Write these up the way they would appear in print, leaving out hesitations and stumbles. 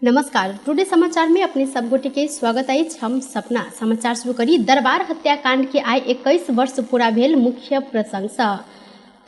नमस्कार, टुडे समाचार में अपने सब गोटे के स्वागत अछि। हम सपना समाचार शुरू करी। दरबार हत्याकांड के आइ 21 वर्ष पूरा भेल मुख्य प्रसंग सँ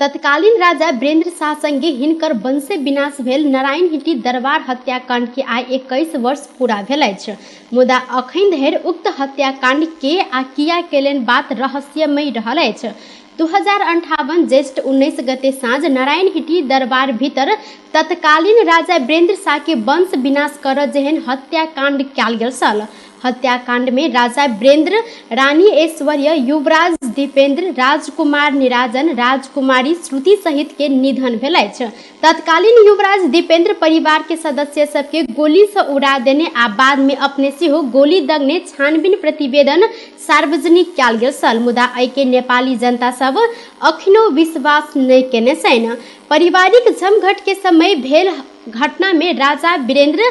तत्कालीन राजा वीरेंद्र शाह संगे हिनकर वंशे विनाश भेल नारायणहिटी दरबार हत्याकांड के आइ 21 वर्ष पूरा भेल अछि। मुदा अखन धरि उक्त हत्याकांड के आ किया केलनि बात रहस्यमय रहल अछि। 2058 ज्येष्ठ 19 गते साँझ नारायणहिटी दरबार भीतर तत्कालीन राजा वीरेंद्र शाह के वंश विनाश कर जेहन हत्याकांड कयल गेल छल। हत्याकांड में राजा वीरेंद्र, रानी ऐश्वर्य, युवराज दीपेंद्र, राजकुमार निराजन, राजकुमारी श्रुति सहित के निधन भेल अछि। तत्कालीन युवराज दीपेंद्र परिवार के सदस्य सबके गोली से उड़ा देने आ बाद में अपने सेहो गोली दगने छानबीन प्रतिवेदन सार्वजनिक कयल गेल छल। मुदा एहिके नेपाली जनता सब अखनो विश्वास नहि केने छनि। पारिवारिक जमघट के समय भेल घटना में राजा वीरेंद्र,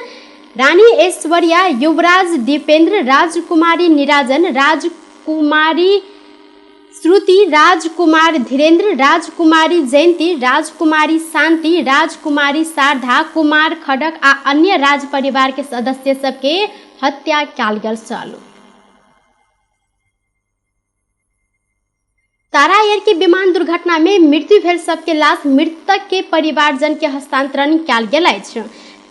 रानी ऐश्वर्या, युवराज दीपेंद्र, राजकुमारी निराजन, राजकुमारी श्रुति, राजकुमार धीरेन्द्र, राजकुमारी जयंती, राजकुमारी शांति, राजकुमारी शारदा, कुमार खड़क आ अन्य राज परिवार के सदस्य सबके हत्या कयल गेल छल। तारा एयर के विमान दुर्घटना में मृत्यु भेल सबके लाश मृतक के परिवारजन के हस्तांतरण कयल गेल अछि।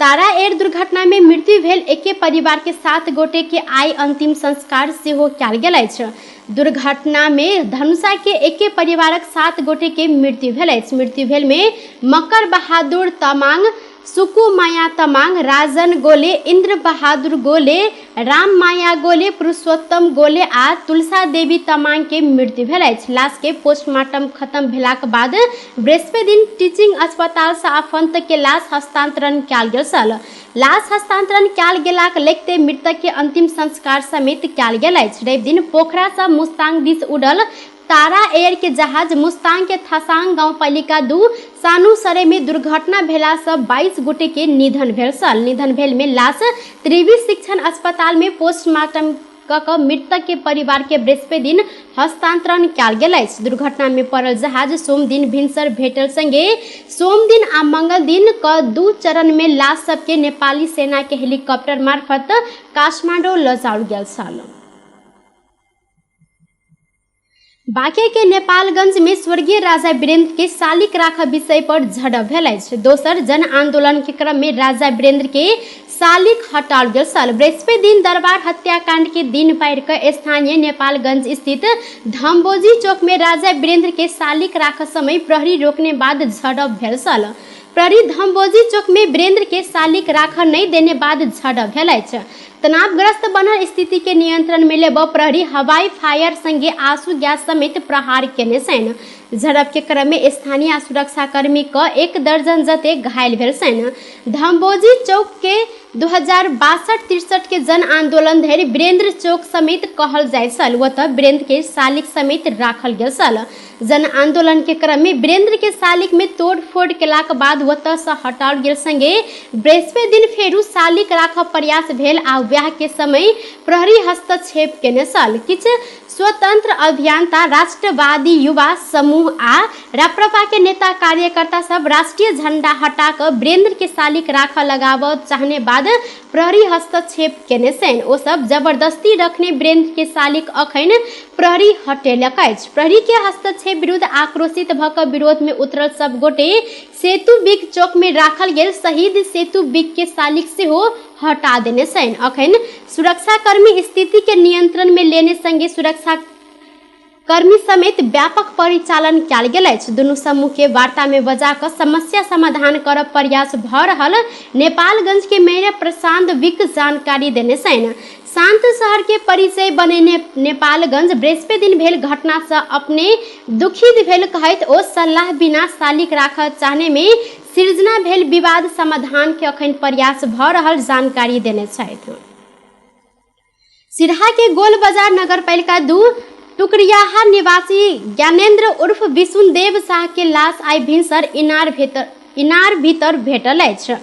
तारा एयर दुर्घटना में मृत्यु भेल एके परिवार के 7 गोटे के आइ अंतिम संस्कार सेहो कयल गेल अछि। दुर्घटना में धनुषा के एके परिवारक 7 गोटे के मृत्यु भेल अछि। मृत्यु भेल में मकर बहादुर तमांग, सुकु माया तमांग, राजन गोले, इंद्र बहादुर गोले, राम माया गोले, पुरुषोत्तम गोले आ तुलसा देवी तमांग के मृत्यु भेल अछि। लाश के पोस्टमार्टम खत्म भेलाक बाद बृहस्पति दिन टीचिंग अस्पताल से आफंत के लाश हस्तांतरण कयल गेल छल। लाश हस्तांतरण कयल गेलाक लगिते मृतक के अंतिम संस्कार समेत कयल गेल अछि। रवि दिन पोखरा से मुस्तांग दिस उड़ल तारा एयर के जहाज मुस्तांग के थसांग गांवपालिका 2 सानुसरे में दुर्घटना भेला से 22 गोटे के निधन भेल छल। निधन भेल में लाश त्रिवी शिक्षण अस्पताल में पोस्टमार्टम क मृतक के परिवार के बृहस्पति दिन हस्तांतरण कयल गेल अछि। दुर्घटना में पड़ल जहाज सोम दिन भिनसर भेटल संगे सोम दिन आ मंगल दिन क 2 चरण में लाश सबके नेपाली सेना के हेलीकॉप्टर मार्फत काठमाडौँ ल जाओल गेल छल। बांके के नेपालगंज में स्वर्गीय राजा वीरेंद्र के शालिक राख विषय पर झड़प भेल अछि। दोसर जन आंदोलन के क्रम में राजा वीरेंद्र के शालिक हटाओल गेल छल। बृहस्पति दिन दरबार हत्याकांड के दिन पारि कऽ स्थानीय नेपालगंज स्थित धम्बोजी चौक में राजा वीरेंद्र के शालिक राख समय प्रहरी रोकने बाद झड़प भेल छल। प्रहरी धम्बोजी चौक में वीरेंद्र के शालिक राख नहीं देने बाद झड़प भेल अछि। तनावग्रस्त बनल स्थिति के नियंत्रण में लेब प्रहरी हवाई फायर संगे आंसू गैस समेत प्रहार केने छनि। झड़प के क्रम में स्थानीय सुरक्षाकर्मी क 1 दर्जन जते घायल भेल छनि। धम्बोजी चौक के 2062-63 के जन आंदोलन धरि वीरेंद्र चौक समेत कहल जाइत छल। ओतऽ वीरेंद्र के शालिक समेत राखल गेल छल। जन आंदोलन के क्रम में वीरेंद्र के शालिक में तोड़फोड़ केलाक बाद ओतऽ से हटाओल गेल संगे बृहस्पति दिन फेरू शालिक राखब प्रयास भेल आ वएह के समय प्रहरी हस्तक्षेप केने छल। किछु स्वतंत्र अभियंता, राष्ट्रवादी युवा समूह आ राप्रपा के नेता कार्यकर्ता सब राष्ट्रीय झंडा हटा कऽ वीरेंद्र के शालिक राखऽ लगाबऽ चाहने बाद प्रहरी हस्तक्षेप केने छनि। ओ सब जबरदस्ती रखने वीरेंद्र के शालिक अखन प्रहरी हटेलक अछि। प्रहरी के हस्तक्षेप विरुद्ध आक्रोशित भऽ कऽ विरोध में उतरल सब गोटे सेतु बिग चौक में राखल गेल शहीद सेतु बिग के शालिक सेहो हटा देने छनि। अखन सुरक्षाकर्मी स्थिति के नियंत्रण में लेने संगे सुरक्षा कर्मी समेत व्यापक परिचालन कयल गेल अछि। दुनू समूह के वार्ता में बजा कऽ समस्या समाधान करब प्रयास भऽ रहल नेपालगंज के मेयर प्रशांत विक जानकारी देने छनि। शांत शहर के परिचय बनेने नेपालगंज बृहस्पति दिन भेल घटना से अपने दुखित भेल कहैत ओ सलाह बिना शालिक राखऽ चाहने में सृजना भेल विवाद समाधान के अखन प्रयास भऽ रहल जानकारी देने छथि। सिरहा के गोल बाजार नगर पालिका 2 टुकरियाहा निवासी ज्ञानेन्द्र उर्फ विशुनदेव शाह के लाश आइ भिनसर इनार भीतर भेटल अछि।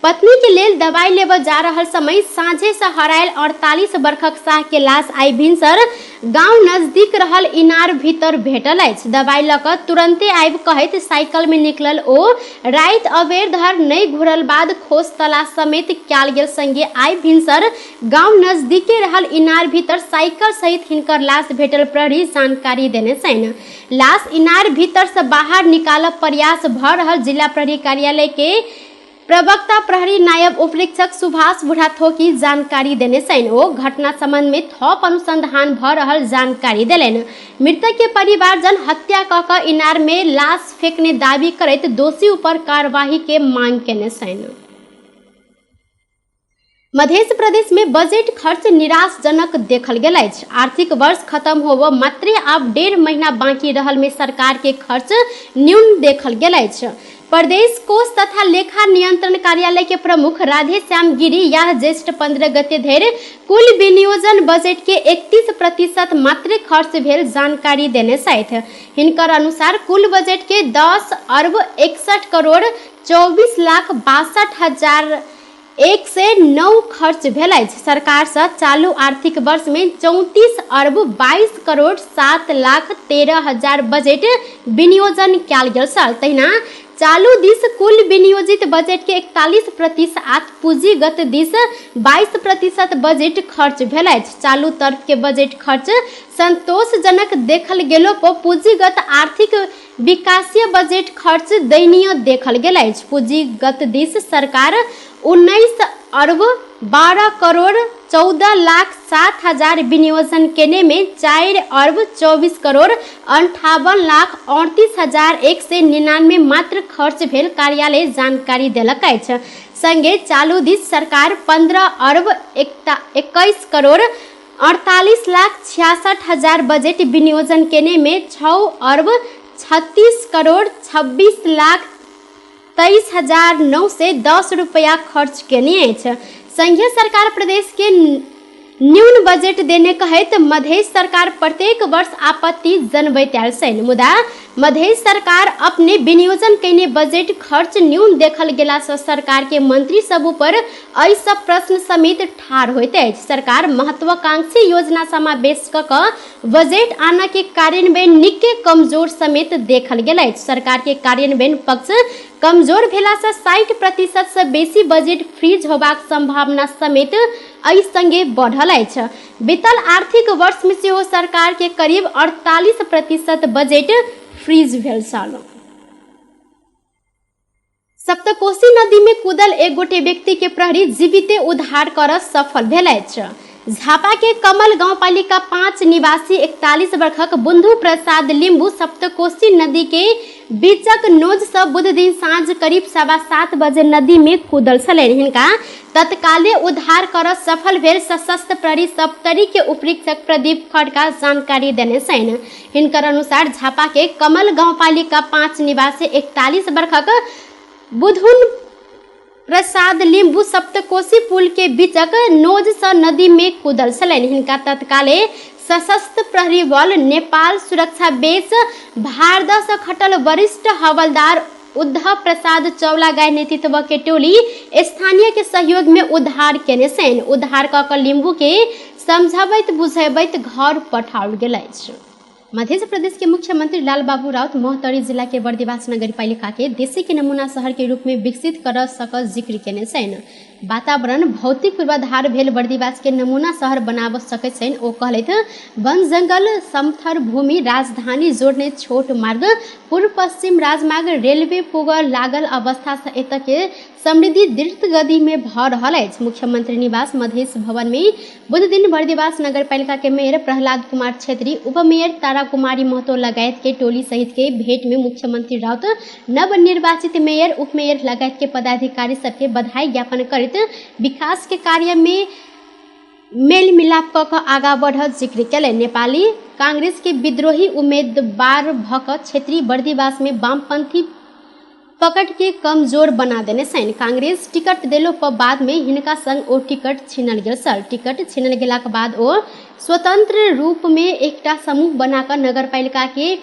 पत्नी के लेल दवाई लेबऽ जा रहल समय साँझे से हरायल 48 बरखक शाह के लाश आइ भिनसर गांव नजदीक रहल इनार भीतर भेटल अछि। दवाई लऽ कऽ तुरंते आबि कहैत साइकिल में निकलल ओ राति अबेर धर नहि घुरल बाद खोज तलाश समेत कयल गेल संगे आइ भिनसर गांव नजदीके रहल इनार भीतर साइकिल सहित हिनकर लाश भेटल प्रहरी जानकारी देने छनि। लाश इनार भीतर से बाहर निकालब प्रयास भऽ रहल जिला प्रहरी कार्यालय के प्रवक्ता प्रहरी नायब उपरीक्षक सुभाष बुढ़ाथोकी जानकारी देने छनि। ओ घटना संबंध में थप अनुसंधान भऽ रहल जानकारी देलनि। मृतक के परिवारजन हत्या कऽ कऽ इनार में लाश फेंकने दावी करैत दोषी ऊपर कार्यवाही के मांग केने छनि। मध्य प्रदेश में बजट खर्च निराशजनक देखल गेल अछि। आर्थिक वर्ष खत्म होब मात्रे आब 1.5 महीना बाकी रहल में सरकार के खर्च न्यून देखल गेल अछि। प्रदेश कोष तथा लेखा नियंत्रण कार्यालय के प्रमुख राधेश्याम गिरी यह ज्येष्ठ 15 गते धरि कुल विनियोजन बजट के 31% मात्रे खर्च भेल जानकारी देने छथि। हिनकर अनुसार कुल बजट के 10 अर्ब 61 करोड़ 24 लाख 62 हजार 109 खर्च भेल अछि। सरकार सँ चालू आर्थिक वर्ष में 34 अर्ब 22 करोड़ 7 लाख 13 हजार बजट विनियोजन कयल गेल छल। तहिना चालू दिस कुल विनियोजित बजट के 41% पूंजीगत दिस 22% बजट खर्च भेल अछि। चालू तरफ के बजट खर्च संतोषजनक देखल गेलो पर पूंजीगत आर्थिक विकासीय बजट खर्च दयनीय देखल गेल अछि। पूंजीगत दिस सरकार 19 अर्ब 12 करोड़ 14 लाख 7 हजार विनियोजन केने में 4 अर्ब 24 करोड़ 58 लाख 38 हजार 199 मात्र खर्च भेल कार्यालय जानकारी देलक अछि। संगे चालू दिस सरकार 15 अर्ब 21 करोड़ 48 लाख 66 हजार बजट विनियोजन केने में 6 अर्ब 36 करोड़ 26 लाख 23 हजार 910 रुपया खर्च केने अछि। संघीय सरकार प्रदेश के न्यून बजट देने कहैत मधेश सरकार प्रत्येक वर्ष आपत्ति जनबैत आयल छनि। मुदा मधेश सरकार अपने विनियोजन कयने बजट खर्च न्यून देखल गेला सँ सरकार के मंत्री सब ऊपर एहि सब प्रश्न समेत ठाढ़ होइत अछि। सरकार महत्वाकांक्षी योजना समावेश कऽ कऽ बजट आनऽ के कार्यान्वयन निके कमजोर समेत देखल गेल अछि। सरकार के कार्यान्वयन पक्ष कमजोर भेला सँ 60% सँ बेसी बजट फ्रीज होबाक संभावना समेत एहि संगे बढ़ल अछि। बीतल आर्थिक वर्ष में सेहो सरकार के करीब 48% बजट फ्रीज भेल छल। सप्तकोशी नदी में कूदल एक गोटे व्यक्ति के प्रहरी जीविते उद्धार कर सफल भेल अछि। झापा के कमल गांवपालिका 5 निवासी 41 वर्षक बुंधु प्रसाद लिम्बू सप्तकोशी नदी के बीचक नोज से बुध दिन साँझ करीब 7:15 बजे नदी में कूदल छलनि। हिनका तत्काले उद्धार कर सफल भेल सशस्त्र प्रहरी सप्तरी के उपरीक्षक प्रदीप खड़का जानकारी देने छनि। हिनकर अनुसार झापा के कमल गांवपालिका 5 निवासी 41 वर्षक बुधुन प्रसाद लिम्बू सप्तकोशी पुल के बीचक नोज सँ नदी में कूदल छलनि। हिनका तत्काले सशस्त्र प्रहरी बल नेपाल सुरक्षा बेस भारदह सँ खटल वरिष्ठ हवलदार उद्धव प्रसाद चौलागाई नेतृत्व के टोली स्थानीय के सहयोग में उद्धार केने छनि। उद्धार कऽ कऽ लिम्बू के समझबैत बुझबैत घर पठाओल गेल अछि। मध्य प्रदेश के मुख्यमंत्री लाल बाबू राउत महोत्तरी जिला के बर्दिवास नगरपालिका के देशी के नमूना शहर के रूप में विकसित कर सकल जिक्र केने छनि। वातावरण भौतिक पूर्वाधार भेल बर्दिवास के नमूना शहर बनाब सकैत छनि। ओ कहलथि, वन जंगल समथर भूमि राजधानी जोड़ने छोट मार्ग पूर्व पश्चिम राजमार्ग रेलवे पुगल लागल अवस्था से एतय के समृद्धि द्रुत गति में भऽ रहल अछि। मुख्यमंत्री निवास मधेश भवन में बुध दिन बर्दिवास नगरपालिका के मेयर प्रहलाद कुमार छेत्री, उपमेयर तारा कुमारी महतो लगायत के टोली सहित के भेंट में मुख्यमंत्री राउत नवनिर्वाचित मेयर उपमेयर लगायत के पदाधिकारी सबके बधाई ज्ञापन करैत विकास के कार्य में मेल मिलाप कऽ कऽ आगा बढ़त जिक्र केलनि। नेपाली कांग्रेस के विद्रोही उम्मीदवार भऽ कऽ क्षेत्रीय बर्दिवास में वामपंथी पकड़ के कमजोर बना देने छनि। कांग्रेस टिकट देलो पर बाद में हिनका संग ओ टिकट छीनल गेल छल। टिकट छीनल गेलाक बाद ओ स्वतंत्र रूप में एकटा समूह बना कऽ नगरपालिका के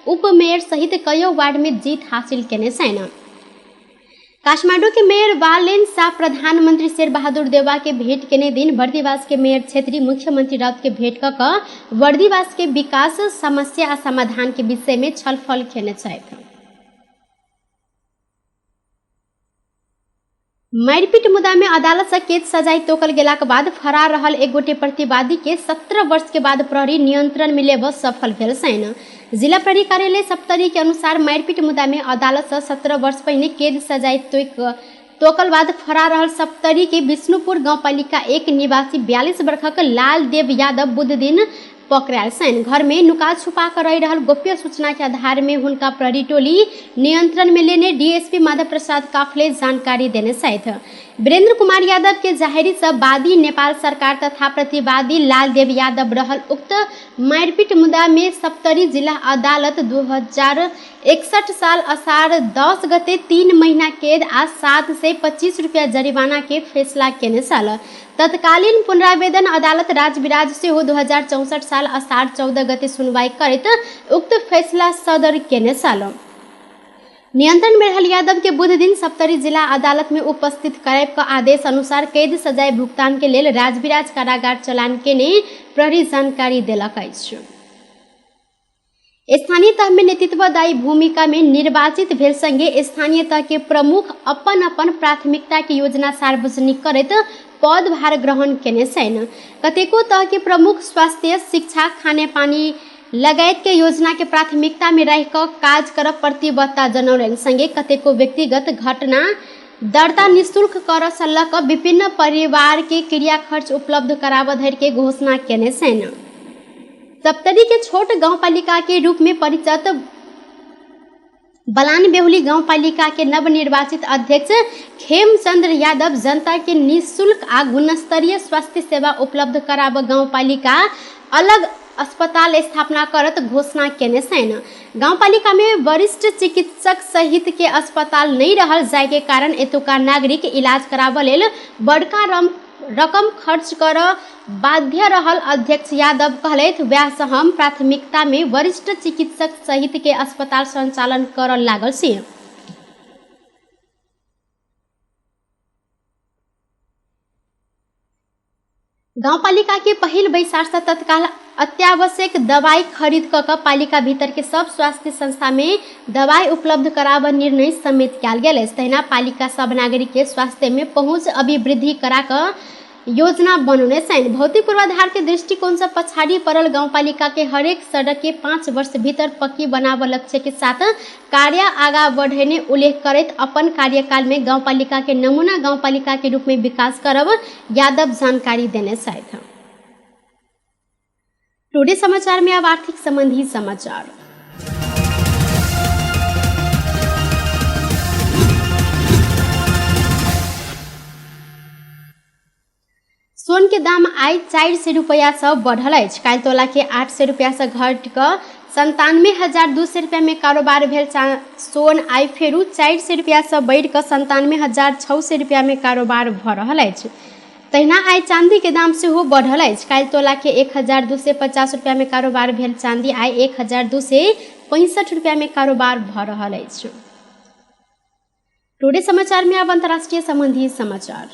उपमेयर सहित कयो वार्ड में जीत हासिल केने छनि। काठमांडू के मेयर बालेन शाह प्रधानमंत्री शेरबहादुर देउवा के भेंट केने दिन बर्दिवास के मेयर छेत्री मुख्यमंत्री राउत के भेंट क बर्दिवास के विकास समस्या आ समाधान के विषय में छलफल केने छथि। मारिपीट मुद्दा में अदालत से कैद सजाय तोकल गेलाक बाद फरार रहल एक गोटे प्रतिवादी के 17 वर्ष के बाद प्रहरी नियंत्रण में लेबऽ सफल भेल छनि। जिला प्रहरी कार्यालय सप्तरी के अनुसार मारिपीट मुद्दा में अदालत से 17 वर्ष पहिने कैद सजाय तोकल बाद फरार रहल सप्तरी के विष्णुपुर गाउँपालिका 1 निवासी 42 वर्षक लाल देव यादव बुध दिन पकड़ायल छनि। घर में नुका छुपा कर रहि रहल गोप्य सूचना के आधार में हुनका प्रहरी टोली नियंत्रण में लेने डीएसपी माधव प्रसाद काफले जानकारी देने छथि। वीरेंद्र कुमार यादव के जाहिरी से वादी नेपाल सरकार तथा प्रतिवादी लालदेव यादव रहल उक्त मारपीट मुद्दा में सप्तरी जिला अदालत 2061 साल असार 10 गते 3 महीना कैद आ 725 रुपया जरिमाना के फैसला केने छल। तत्कालीन पुनरावेदन अदालत राजविराज सेहो 2064 साल असार 14 गते सुनवाई करैत उक्त फैसला सदर केने छल। नियंत्रण में रहल यादव के बुध दिन सप्तरी जिला अदालत में उपस्थित कराब के आदेश अनुसार कैद सजाय भुगतान के लेल राजविराज कारागार चलान केने प्रहरी जानकारी देलक अछि। स्थानीय तह में नेतृत्वदायी भूमिका में निर्वाचित भेल संगे स्थानीय तह के प्रमुख अपन अपन प्राथमिकता के योजना सार्वजनिक करैत पदभार ग्रहण केने छनि। कतेको तह के प्रमुख स्वास्थ्य, शिक्षा, खानेपानी लगायत के योजना के प्राथमिकता में रहि कऽ काज करब प्रतिबद्धता जनौलनि। संगे कतेको व्यक्तिगत घटना दर्ता निःशुल्क करऽ सँ लऽ कऽ विभिन्न परिवार के क्रिया खर्च उपलब्ध कराबऽ धरि के घोषणा केने छनि। सप्तरी के छोट गाउँपालिका के रूप में परिचित बलान बेहुली गाउँपालिका के नवनिर्वाचित अध्यक्ष खेमचंद्र यादव जनता के निःशुल्क आ गुणस्तरीय स्वास्थ्य सेवा उपलब्ध कराब गाउँपालिका अलग अस्पताल स्थापना करत घोषणा केने छनि। गाउँपालिका में वरिष्ठ चिकित्सक सहित के अस्पताल नहीं रहल जाय के कारण एतुका नागरिक इलाज कराबऽ लेल बड़का रकम खर्च कर बाध्य रहल अध्यक्ष यादव कहलथि। वएह से हम प्राथमिकता में वरिष्ठ चिकित्सक सहित के अस्पताल संचालन कर लागल छी। गाउँपालिका के पहिल बैसार से तत्काल अत्यावश्यक दवाई खरीद क पालिका भीतर के सब स्वास्थ्य संस्था में दवाई उपलब्ध कराबऽ निर्णय समेत कयल गेल अछि। तहिना पालिका सब नागरिक के स्वास्थ्य में पहुँच अभिवृद्धि करा कऽ योजना बनौने छनि। भौतिक पूर्वाधार के दृष्टिकोण से पछाड़ी पड़ल गाउँपालिका के हरेक सड़क के 5 वर्ष भीतर पक्की बनाबऽ लक्ष्य के साथ कार्य आगा बढ़ेने उल्लेख करैत अपन कार्यकाल में गाउँपालिका के नमूना गाउँपालिका के रूप में विकास करब यादव जानकारी देने छथि। टुडे समाचार में अब आर्थिक संबंधी समाचार। सोन के दाम आइ 400 रुपया से बढ़ल अछि। काल्हि तोला के 800 रुपया से घटि कऽ 97,200 रुपया में कारोबार भेल सोन आइ फेरू 400 रुपया से बढ़ि कऽ 97,600 रुपया में कारोबार भऽ रहल अछि। तहिना आइ चांदी के दाम सेहो बढ़ल अछि। काल्हि तोला के 1,250 रुपया में कारोबार भेल चांदी आइ 1,265 रुपया में कारोबार भऽ रहल अछि। टुडे समाचार में अब अंतर्राष्ट्रीय संबंधी समाचार।